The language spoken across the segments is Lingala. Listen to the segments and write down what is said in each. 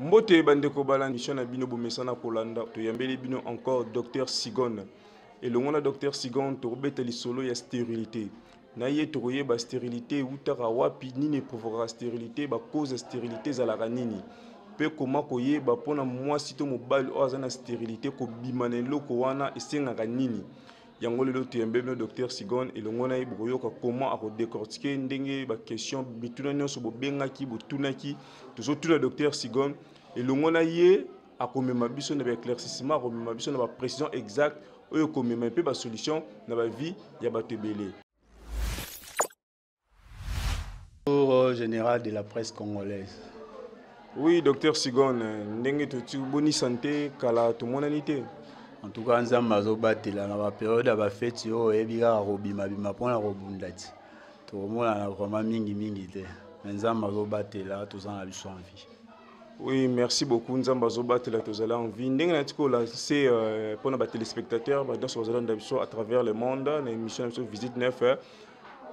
Mbote bandeko bala mission na bino bomesana kolanda, toyambeli bino encore Docteur Sigon. Elongo na Docteur Sigon tokobeta lisolo ya stérilité. Na ye tokoyeba stérilité eutaka wapi, nini eprovokaka stérilité, ba cause ya stérilité ezalaka nini, mpe koma koyeba mpona mwasi to mobali oyo aza na stérilité kobima na eloko wana esengaka nini. Yango lelo toyambe bino Docteur Sigon, elongo na ye bokoyoka comment akodécortiquer ndenge ba question mituna nyonso bobengaki botunaki. Tozotuna Docteur Sigon, elongo na ye akomema biso na ba éclaircissement, akomema biso na ba précision exacte oyo ekomema mpe ba solution na ba vie ya bato ebele. Bonjour, général de la presse congolaise. Oui, Docteur Sigon, ndenge toti boni santé kala tomonani te. En tout cas, nzambe azobatela na ba période ya ba fête oyo oyebi kaka kobima-bima mpona kobunda ti. Tokomonana vraiment mingi mingi te. Mais nzambe azobatela, toza na biso en vie. Oui, merci beaucoup nzambe azobatela, tozala en vie. Ndenge nati kolancer mpona ba téléspectateurs ba nyonso bazolanda biso à travers le monde na émission na biso Visite 9,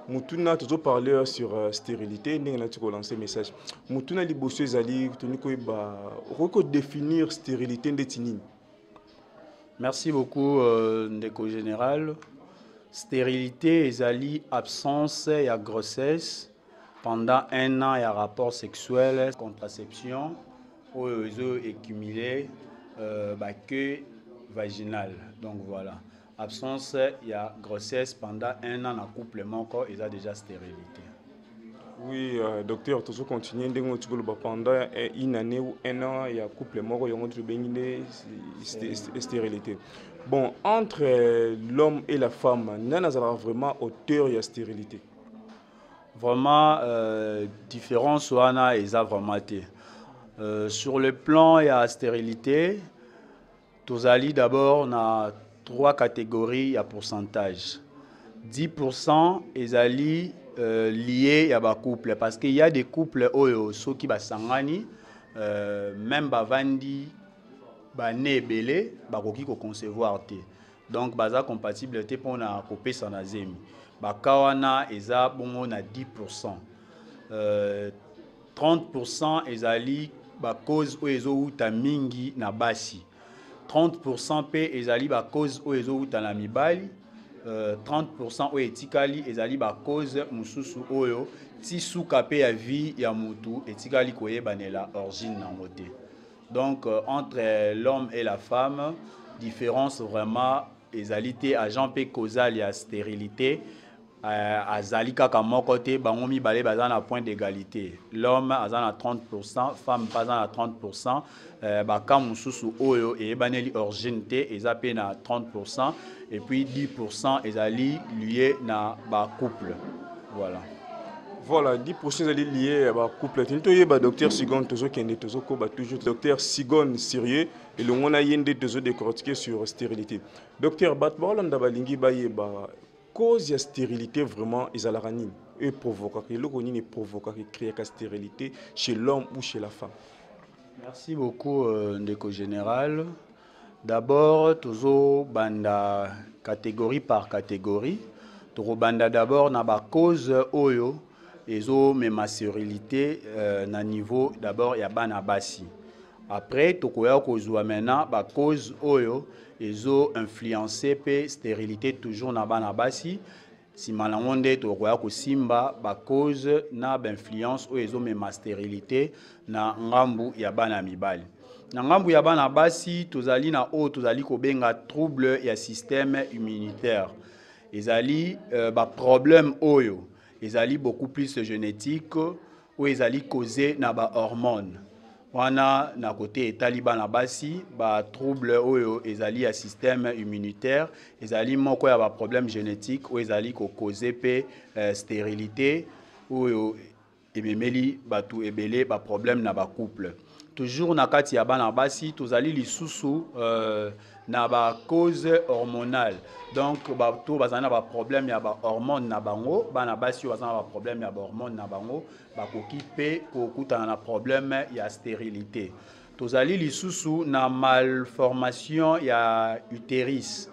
mutuna tozoparler sur stérilité. Ndenge nati kolancer message, mutuna liboso ezali toni koyeba okoki kodéfinir stérilité ndeti nini? Merci beaucoup, ndeko général. Stérilité ezali absence ya grossesse pendant un an ya rapport sexuel, contraception oyo ezo accumuler ba queue vaginale. Donc voilà, absence ya grossesse pendant un an na couple moko eza déjà stérilité. Oui, docteur, tozo continuer ndenge oti koloba pendant une année ou un an ya couple moko, yango tobengi nde stérilité. Bon, entre l'homme et la femme, nani azalaka vraiment auteur ya stérilité? Vraiment, différence wana eza vraiment te. Sur le plan ya stérilité, tozali d'abord na trois catégories ya pourcentage. 10% ezali lié ya ba couple, parce qu'il y a des couples oyo soki basangani, même bavandi bane ebele, bakoki ko concevoir te. Donc baza compatible te mpona kopesa na zemi. Baka wana eza bongo na 10%. 30% ezali ba cause oyo ezowuta mingi na basi. 30% mpe ezali ba cause oyo ezowuta na mibali. 30% oyo etikali ezali ba cause mosusu oyo ti suka mpe ya vie ya mutu etikali koyebanela origine nango te. Donc entre l'homme et la femme, différence vraiment ezali te. Agent mpe causal ya stérilité azali kaka moko te, bango mibale baza na point d'égalité. L'homme aza na 30%, femme mpe aza na 30%. Baka mosusu oyo eyebaneli origine te eza mpe na 30%, et puis 10% ezali lié na bacouple. Voilà. Voilà, 10% ezali lié ya bacouple. Tini toyeba Docteur Sigon, tozokende, tozokoba toujours Docteur Sigon sérieux, elongo na ye nde tozodécortiquer sur stérilité. Docteur, bato baolanda balingi bayeba cause ya stérilité vraiment ezalaka nini, eprovokaka eloko nini, eprovokaka, ecréaka stérilité chez l'homme ou chez la femme? Merci beaucoup, ndeko général. D'abord tozobanda catégorie par catégorie. Tokobanda d'abord na bacause oyo ezomema stérilité na niveau d'abord ya bana basi. Après tokoya kozwa maintenant bacause oyo ezo influencer mpe stérilité toujours na bana basi. Nsima nango nde tokoya kosimba bacause na bainfluence oyo ezomema stérilité na ngambu ya bana mibali. Na ngambu ya bana basi, tozali na oyo tozali kobenga trouble ya système immunitaire. Ezali baproblème oyo ezali beaucoup plus génétique, oyo ezali causé na bahormone. Wana na côté etali bana basi, batrouble oyo ezali ya système immunitaire ezali moko ya baproblème génétique oyo ezali kocauser mpe stérilité oyo ememeli bato ebele baproblème na bacouple. Toujours na kati ya bana basi, tozali lisusu na bacause hormonale. Donc bato bazali na baproblème ya bahormone na bango, bana basi oyo baza na baproblème ya bahormone na bango bakoki mpe kokutana na problème ya stérilité. Tozali lisusu na malformation ya utérus.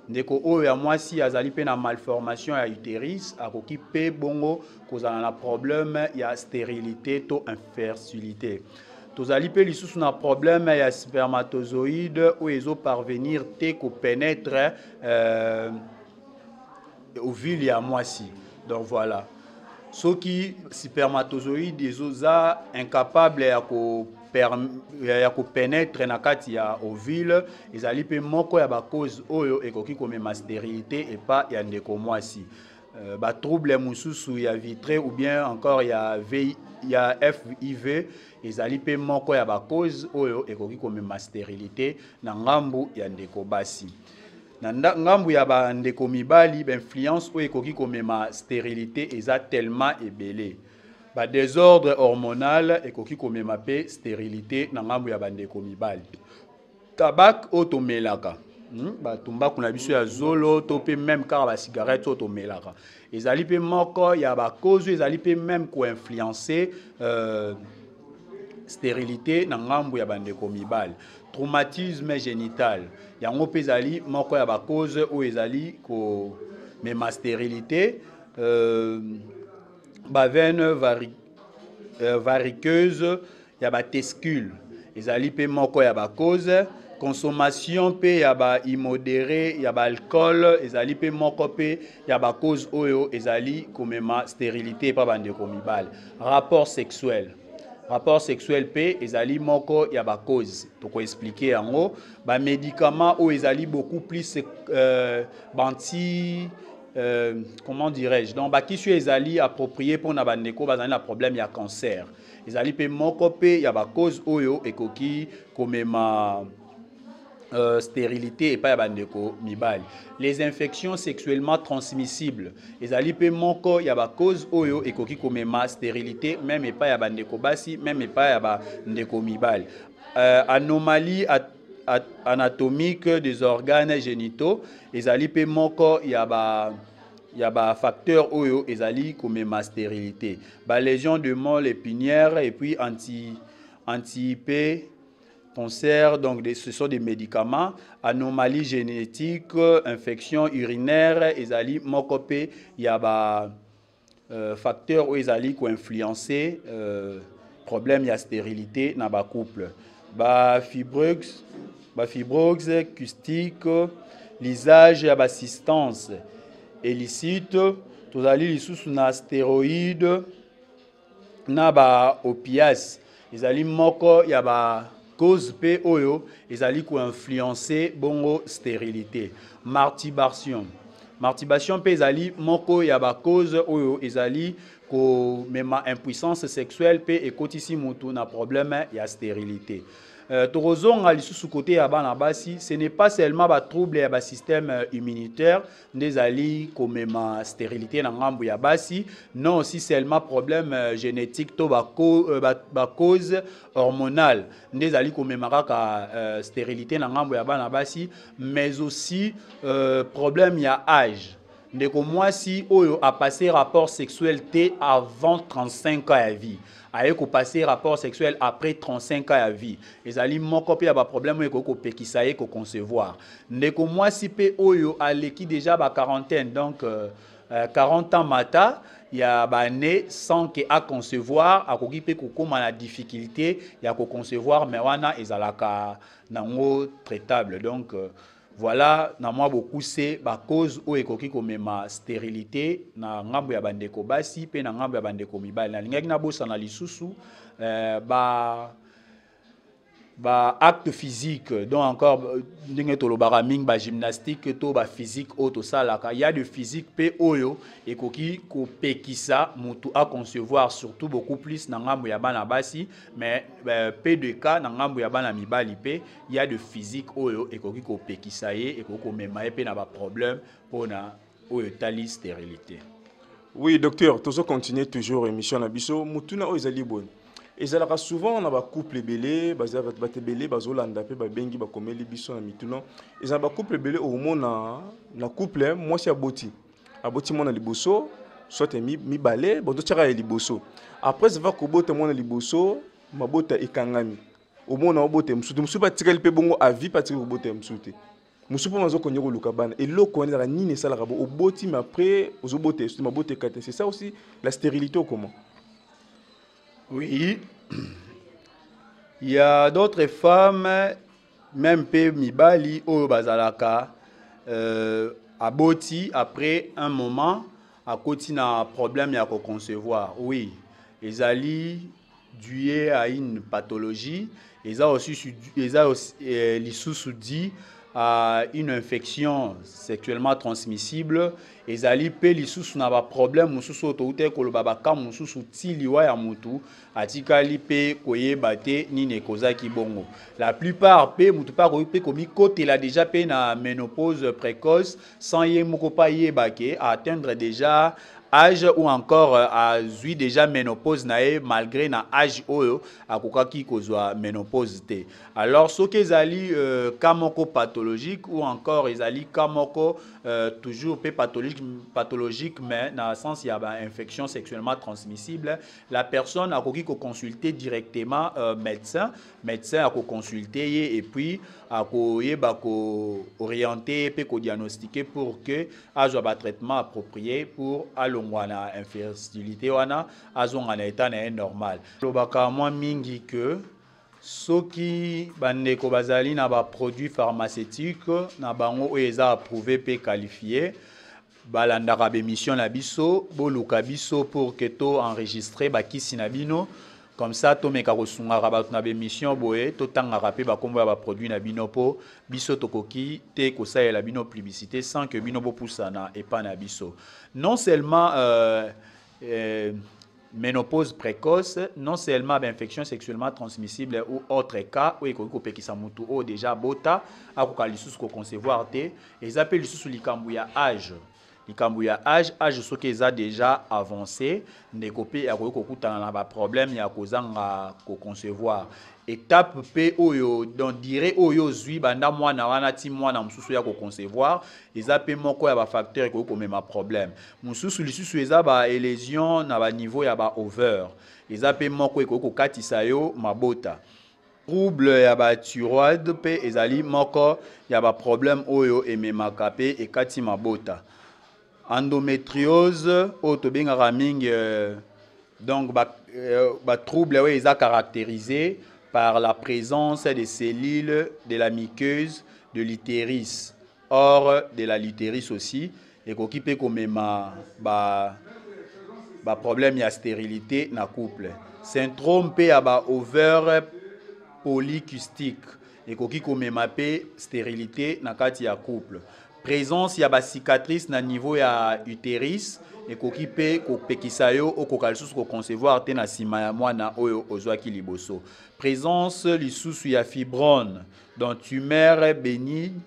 Ndeko oyo ya mwasi azali mpe na malformation ya utérus akoki mpe bongo kozala na problème ya stérilité to infertilité. Tozali mpe lisusu na problème ya spermatozoïde oyo ezoparvenir te kopénètre ovule ya mwasi. Donc voilà, soki spermatozoïde ezoza incapable ya kopénètre na kati ya ovule, ezali mpe moko ya bacause oyo ekoki komema stérilité epa ya ndeko mwasi. Batrouble mosusu ya vitré ou bien encore ya FIV ezali mpe moko ya bacause oyo ekoki komema stérilité na ngambu ya ndeko basi. Na ngambu ya bandeko mibali, bainfluence oyo ekoki komema stérilité eza tellement ebele. Badésordre hormonal ekoki komema mpe stérilité na ngambu ya bandeko mibali. Tabac oyo tomelaka, Batumbaku na biso ya zolo to mpe même kaka bacigarette oyo tomelaka ezali mpe moko ya bacause oyo ezali mpe même koinfluence stérilité na ngambu ya bandeko mibali. Traumatisme génital, yango mpe ezali moko ya bacause oyo ezali komema stérilité. Baveine variqueuse ya batesticule ezali mpe moko ya bacause. Consommation mpe ya baimmodéré ya baalcool ezali mpe moko mpe ya bacause oyo ezali komema stérilité epa bandeko mibali. Rapport sexuel mpe ezali moko ya bacause, tokoexpliquer yango. Bamédicament oyo ezali beaucoup plus banti comment dirais-je, donc bakisi oyo ezali approprié mpona bandeko bazali na problème ya cancer ezali mpe moko mpe ya bacause oyo ekoki komema stérilité epai ya bandeko mibali. Les infections sexuellement transmissibles ezali mpe moko ya bacause oyo ekoki komema stérilité, même epai ya bandeko basi, même epai ya bandeko mibali. Anomalie anatomique des organes génitaux ezali mpe moko ya bafacteur oyo ezali komema stérilité. Balésion de moelle épinière et puis anti p cancer, donc ce sont des médicaments, anomalies génétiques, infection urinaire ezali moko mpe ya ba facteur oyo ezali koinfluencer problème ya stérilité na bacouple. Bafibrose kystique, l'usage ya basubstance illicite, tozali lisusu na stéroïde na baopiace ezali moko ya bacause mpe oyo ezali koinfluence bongo stérilité. Masturbation mpe ezali moko ya bacause oyo ezali komema impuissance sexuelle mpe ekotisi mutu na problème ya stérilité. Tokozonga lisusu côté ya bana basi. Ce n'est pas seulement batrouble ya basystème immunitaire nde ezali komema stérilité na ngambu ya basi, non aussi seulement problème génétique to bacause hormonale nde ezali komema kaka stérilité na ngambu ya bana basi, mais aussi problème ya âge. Ndeko mwasi oyo apasse rapport sexuel te avant 35 ans ya vie, aye kopasser rapport sexuel après 35 ans ya vie, ezali moko mpe ya baproblème oyo ekoki kopekisa ye koconcevoir. Ndeko mwasi mpe oyo aleki déjà ba quarantaine, donc 40 ans mata ya baane, sans ke aconcevoir, akoki mpe kokóma na difficulté ya koconcevoir, mais wana ezalaka nango traitable. Donc voilà na mwa bokuse bacause oyo ekoki komema stérilité na ngambo ya bandeko basi mpe na ngambo ya bandeko mibali. Nalingaki nabosana lisusu ba acte physique, donc encore ndenge tolobaka mingi bagymnastique to baphysique oyo tosalaka, ya de physique mpe oyo ekoki kopekisa motu aconcevoir, surtout beaucoup plus na ngambo ya bana basi, mais peu de cas na ngambo ya bana mibali mpe ya de physique oyo ekoki kopekisa ye, ekoki komema ye mpe na baproblème mpona oyo etali stérilité. Oui docteur, tozo continuer toujours émission na biso. Mutuna oyo ezali boye: ezalaka souvent na bacouple ebele, bato ebele bazolanda mpe babengi, bakomeli biso na mituna. Ezala bacouple ebele, okomona na couple mwasi aboti mwana liboso soit mibale, bon, totiaka ya liboso. Après ava kobota mwana liboso, mabota ekangami, omona obota mosusu te, mosusu mpe atikali mpe bongo avi mpe atikali kobota mosusu te, mosusu mpo azokonya koluka bana. Eloko wana ezalaka nini? Esalaka bo oboti, mais après ozobota esusu, mabota ekate. C'est ça aussi la stérilité ou comment? Oui. Il y a d'autres femmes, même mpe mibali oyo bazalaka aboti, après un moment akoti na problème ya koconcevoir. Oui, ezali dû à une pathologie, eza aussi, eza aussi lisusu dû à une infection sexuellement transmissible, ezali mpe lisusu na baproblème mosusu oyo touti koloba, baka mosusu ti liwa ya motu atikali mpe koyeba te nini ekozaki bongo. La plupart mpe motu mpe akoki mpe komikotela déjà mpe na ménopause précoce sans ye moko mpe ayeba ke atteindre déjà âge ou encore azwi déjà ménopause na ye, malgré na âge oyo akokaki kozwa ménopause te. Alors soki ezali cas moko pathologique ou encore ezali cas moko toujours mpe pathologique, pathologique mais na sens ya bainfection sexuellement transmissible, la personne akoki koconsulter directement médecin. Médecin akoconsulte ye et puis akoyeba koorienter mpe kodiagnostiquer pour que azwa batraitement approprié pour alongwa na infertilité wana, azonga na état na ye normal. Lobaka mwa mingi ke soki bandeko bazali na baproduit pharmaceutique na bango oyo eza approuvé mpe qualifié, balandaka bémission na biso, boluka biso pour ke to enregistre bakisi na bino. Comme ça tomeka kosungaka bato na bémission boye, totangaka mpe bakombo ya baproduit na bino, mpo biso tokoki te kosalela bino publicité sans que bino bopusana epai na biso. Non seulement ménopause précoce, non seulement bainfection sexuellement transmissible ou autre cas oyo ekoki kopekisa motu oyo déjà bota akoka lisusu koconcevoir te, eza mpe lisusu likambo ya âge. Likambo ya âge, âge soki eza déjà avancé, ndeko mpe akoki kokutana na baproblème ya kozanga koconcevoir. Étape mpe oyo, donc durée oyo ozwi banda mwana wana ti mwana mosusu ya koconcevoir, eza mpe moko ya bafacteur ekoki komema problème mosusu. Lisusu eza balésion na baniveau ya baovaire, eza mpe moko ekoki kokatisa yo mabota. Trouble ya bathyroïde mpe ezali moko ya baproblème oyo ememaka mpe ekati mabota. Endométriose oyo tobengaka mingi, donc batrouble oyo eza caractérisé par la présence des cellules de la muqueuse de l'utérus, hors de la l'utérus aussi, ekoki mpe komema baproblème ba ya stérilité na couple. Syndrome mpe ya baovaire polykystique ekoki komema mpe stérilité na kati ya couple. Présence ya bacicatrice na niveau ya utérus ekoki mpe kopekisa yo okoka lisusu koconcevoir te na nsima ya mwana oyo ozwaki liboso. Présence lisusu ya fibrome, donc tumeur bénigne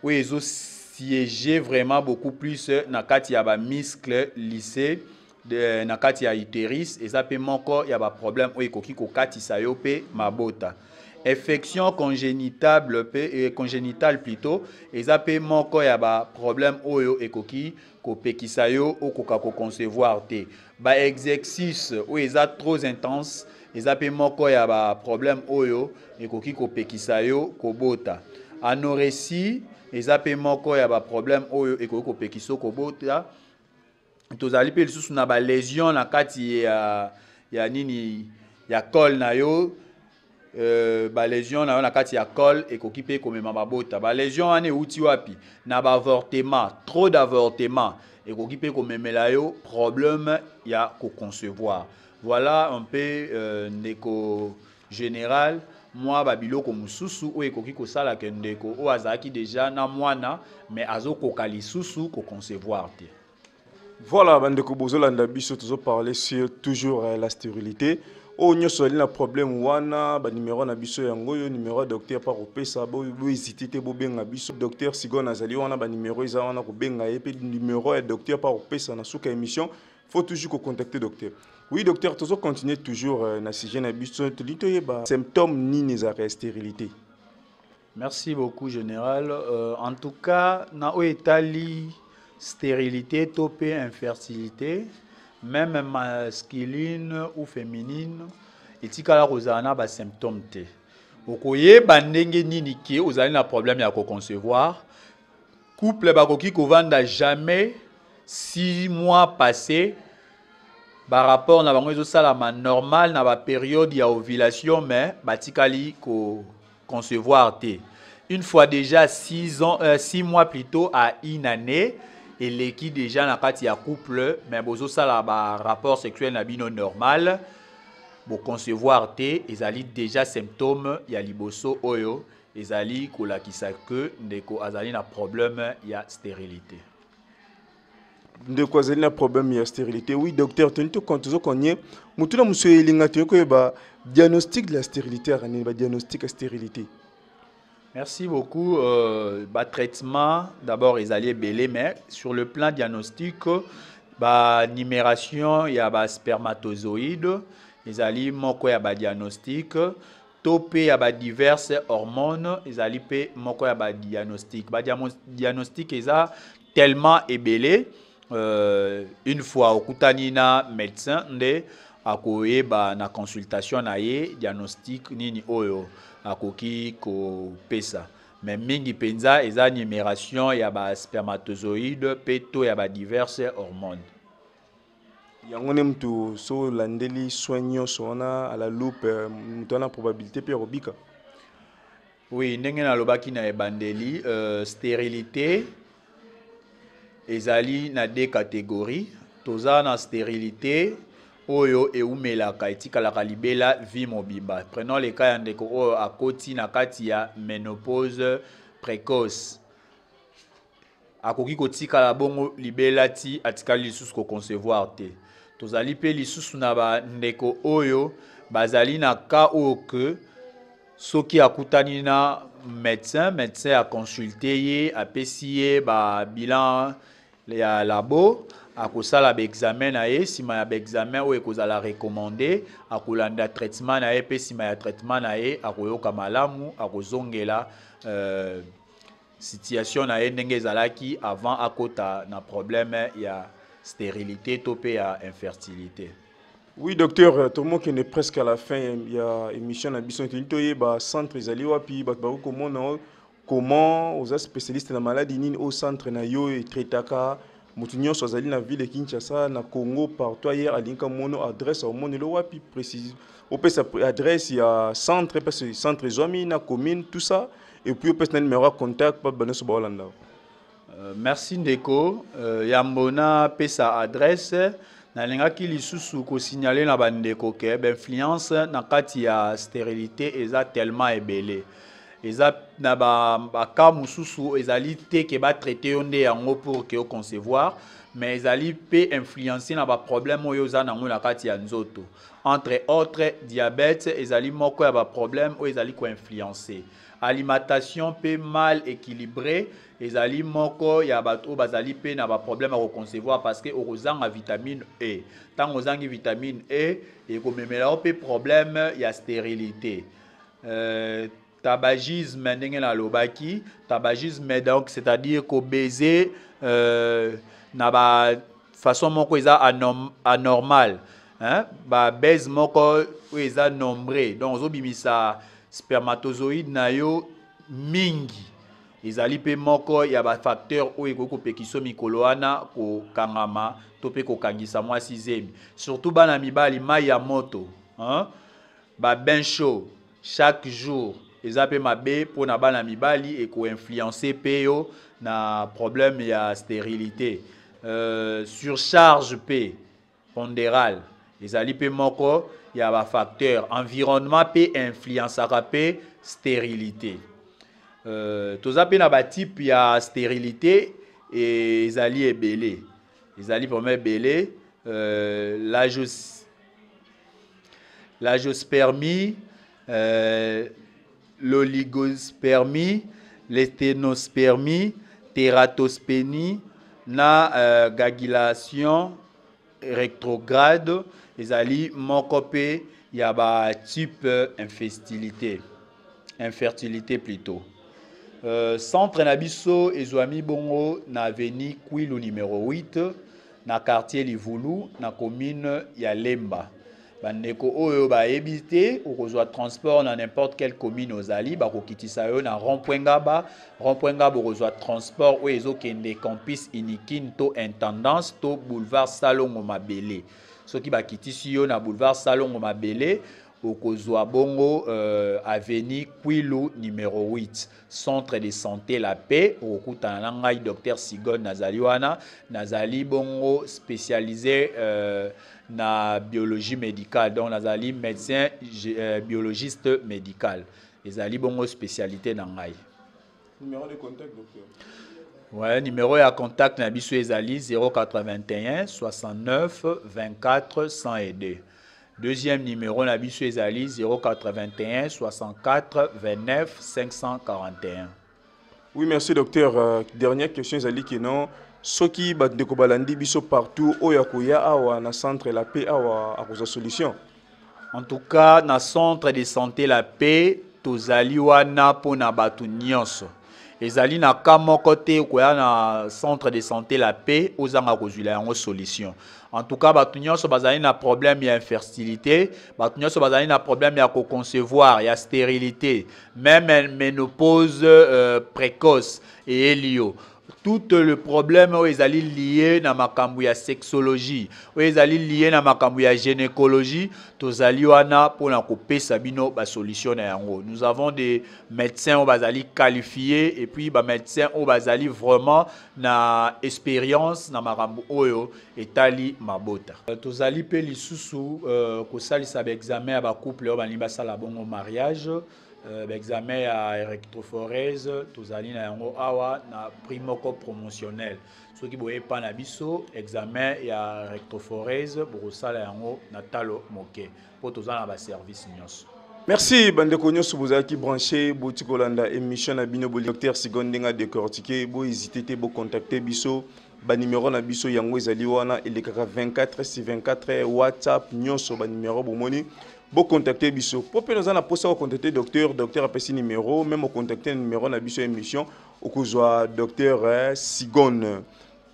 oyo ezosiége vraiment beaucoup plus na kati ya bamuscle lisse na kati ya utérus, eza mpe moko ya baproblème oyo ekoki kokatisa yo mpe mabota. Infection congénitable mpe congénitale plutôt, eza mpe moko ya baproblème oyo ekoki kopekisa yo okoka koconcevoir te. Baexercice oyo eza trop intense eza mpe moko ya baproblème oyo ekoki kopekisa yo kobota. Anorexie eza mpe moko ya baproblème oyo ekoki kopekisa yo kobota. Tozali mpe lisusu na balésion na kati ya nini, ya col na yo. Balésion na yo na kati ya col ekoki mpe komema mabota. Balésion wana euti wapi? Na baavortement. Trop d'avortement ekoki mpe komemela yo problème ya koconcevoir. Voilà un peu, ndeko général, mwa babiloko mosusu oyo ekoki kosalaka ndeko oyo azalaki déjà na mwana mais azokoka lisusu koconcevoir te. Voilà, bandeko bozolanda biso, tozoparler sur toujours la stérilité. Oyo nyonso azali na problème wana, banimero na biso yango oyo, numéro ya docteur pa kopesa, bohésite te, bobenga biso. Docteur Sigon azali wana, banimero eza wana, kobenga ye mpe numéro ya docteur pa kopesa na suka émission. Faut toujours kocontacter docteur. Oui docteur, tozocontinue toujours na sujet na biso. Tolingi toyeba symptôme nini ezalaka ya stérilité. Merci beaucoup, général. En tout cas, na oyo etali stérilité to mpe infertilité, même masculine ou féminine, etikala kozala na basymptôme te. Okoyeba ndenge nini ke ozali na problème ya koconcevoir? Couple bakoki kovanda jamais 6 mois passé. Barapport na bango ezosalama normal na baperiode ya ovulation, mais batikali koconcevoir te. Une fois déjà 6 ans, 6 mois plutôt à une année eleki déjà na kati ya couple, mais bozosala barapport sexuel na bino normal, boconcevoir te, ezali déjà symptôme ya liboso oyo ezali kolakisa ke ndeko azali na problème ya stérilité. Ndeko azali na problème ya stérilité. Oui, docteur, toni tozokonie motu na mosu elinga toyei koyeba diagnostic de la stérilité aka nini, badiagnostic ya stérilité. Merci beaucoup. Bah, traitement, d'abord, ezali ebele, mais sur le plan diagnostic, bah, numération, il y a bah, spermatozoïde, ezali moko ya ba diagnostic, to mpe ya ba diverses hormones, ezali mpe moko ya ba diagnostic. Ba diagnostic eza tellement ebele, une fois okutani na médecin nde akoyeba na consultation na ye diagnostic nini oyo akoki kopesa. Mais mingi mpenza eza numération ya baspermatozoïde mpe to ya badiverse hormones. Yango nde mutu so olandeli soin nyonso wana à la loupe, mutu wana probabilité mpe ya kobika? Oui, ndenge nalobaki na ebandeli, stérilité ezali na deux catégories. Toza na stérilité oyo eumelaka, etikalaka libela, vie mobimba. Prenons le cas ya ndeko oyo akoti na kati ya ménopause précoce, akoki kotikala bongo libela ti atikali lisusu koconcevoir te. Tozali mpe lisusu na bandeko oyo bazali na cas oyo ke soki akutani na médecin, médecin aconsulte ye, apesi ye babilan ya labo, akosala baexamen na ye, nsima ya baexamen oyo ekozala recommandé, akolanda traitement na ye, mpe nsima ya traitement na ye akoyoka malamu, akozongela situation na ye ndenge ezalaki avant akota na problème ya stérilité to mpe ya infertilité. Oui, docteur, tomokende presque à la fin ya émission na biso. Toni toyeba centre ezali wapi, bato bakoki komona comment, oza spécialiste na maladie nini au centre na yo etraitaka, moto nyonso azali na ville Kinshasa, na Congo, partout ailleurs, alingi mono adresse, aomonelo wapi précise? Opesa adresse ya centre, parce que centre ezwami na commune, tout ça, et puis opesa na numéro ya contact bato banyonso baolanda. Merci ndeko. Yambo napesa adresse, nalingaki lisusu kosignale na bandeko ke bainfluence na kati ya stérilité eza tellement ebele. Eza na baka mosusu ezali te ke batraite yo nde yango pour ke oconcevoir, mais ezali mpe influence na baproblème oyo oza nango na kati ya nzoto. Entre autres, diabète ezali moko ya baproblème oyo ezali koinfluence. Alimentation mpe mal équilibré ezali moko ya bato oyo bazali mpe na baproblème ya koconcevoir, parce que okozanga vitamine E. Ntango ozangi vitamine E, ekomemela yo mpe problème ya stérilité. Tabagisme, ndenge nalobaki, tabagisme, donc c'est-à-dire kobaiser na bafaçon moko eza anormal, hein? Babaise moko oyo eza nombre, donc ozobimisa spermatozoïde na yo mingi, ezali mpe moko ya bafacteur oyo ekoki kopekisa mikolo wana kokangama to mpe kokangisa mwasi zemi. Surtout bana mibali, mai ya moto, hein? Babain chaud chaque jour eza mpe mabe mpona bana mibali, ekoinfluence mpe yo na problème ya stérilité. Surcharge mpe pondérale ezali mpe moko ya bafacteur. Environnement mpe influenceaka mpe stérilité. Toza mpe na batype ya stérilité, ezali ebele, ezali vraiment ebele. L'azoospermie, l'oligospermie, l'asthénospermie, tératospermie na éjaculation rétrograde ezali moko mpe ya batype infertilité, infertilité plutôt. Centre na biso ezwami bongo na avenue Kwilu numéro 8, na quartier Livulu, na commune ya Lemba. Bandeko oyo bayebi te, okozwa transport na n'importe quelle commune ozali, bakokitisa yo na rond-point Ngaba. Rond-point Ngaba okozwa transport oyo ezokende campus Unikin to Intendance to boulevard Salongo Mabele. Soki bakitisi yo na boulevard Salongo Mabele, okozwa bongo avenue Kwilu numéro 8, centre de santé La Paix. Okokutana na ngai docteur Sigon, nazali wana, nazali bongo spécialisé na biologie médicale, donc nazali médecin biologiste médical, ezali bongo spécialité na ngai. Numéro de contact, docteur? Ouais, numéro ya contact na biso ezali 081 69 24 102. Deuxième numéro na biso ezali 081 64 29 541. Oui, merci docteur. Dernière question ezali que non, soki bandeko balandi biso partout oyo akoya awa na centre La Paix awa akozwa solution? En tout cas, na centre de santé La Paix, tozali wana mpona bato nyonso. Ezali na ka moko te koya na centre de santé La Paix ozanga kozwila yango solution. En tout cas, bato nyonso bazali na problème ya infertilité, bato nyonso bazali na problème ya koconcevoir, ya stérilité, même ménopause précoce et elio. Tout le problème oyo ezali lié na makambo ya sexologie, oyo ezali lié na makambo ya gynécologie, tozali wana mpona kopesa bino basolution na yango. Nous avons des médecins oyo bazali qualifiés et puis bamédecins oyo bazali vraiment na expérience na makambo oyo etali mabota. Tozali mpe lisusu kosalisa baexamen ya bacouple oyo balingi basala bongo mariage. Baexamen ya électrophorèse tozali na yango awa na prix moko promotionnel. Soki boyepa na biso examen ya électrophorèse, bokosala yango na talo moke mpo toza na baservice nyonso. Merci bandeko nyonso bozalaki branché, boti kolanda émission na bino boli docteur Sigon ndenge décortiqué. Bo hésiter te, bo contacter biso, ba numéro na biso yango ezali wana, elekaka 24 sur 24, WhatsApp nyonso ba numéro bomoni, bo contacter biso. Po pe naza na posa ko contacter docteur, docteur apesi numéro, même o contacter numéro na biso émission okozwa docteur Sigon.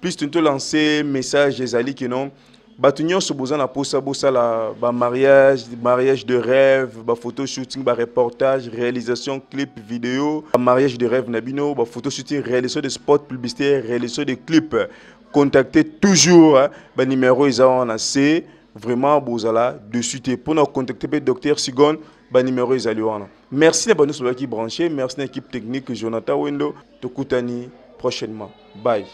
Plus to lancer message ezali que non, bato nyonso boza na posa bosala ba mariage, mariage de rêve, ba photo shooting, ba reportage, réalisation clip vidéo, ba mariage de rêve na bino, ba photo shooting, réalisation de spot publicitaire, réalisation de clip, contactez toujours, hein, ba numéro eza wana, c'est vraiment bozala dessus te pour contacter pe docteur Sigon, ba numéro ezali wana. Merci na bano qui branché, merci na équipe technique Jonathan Wendo, tokutani prochainement. Bye.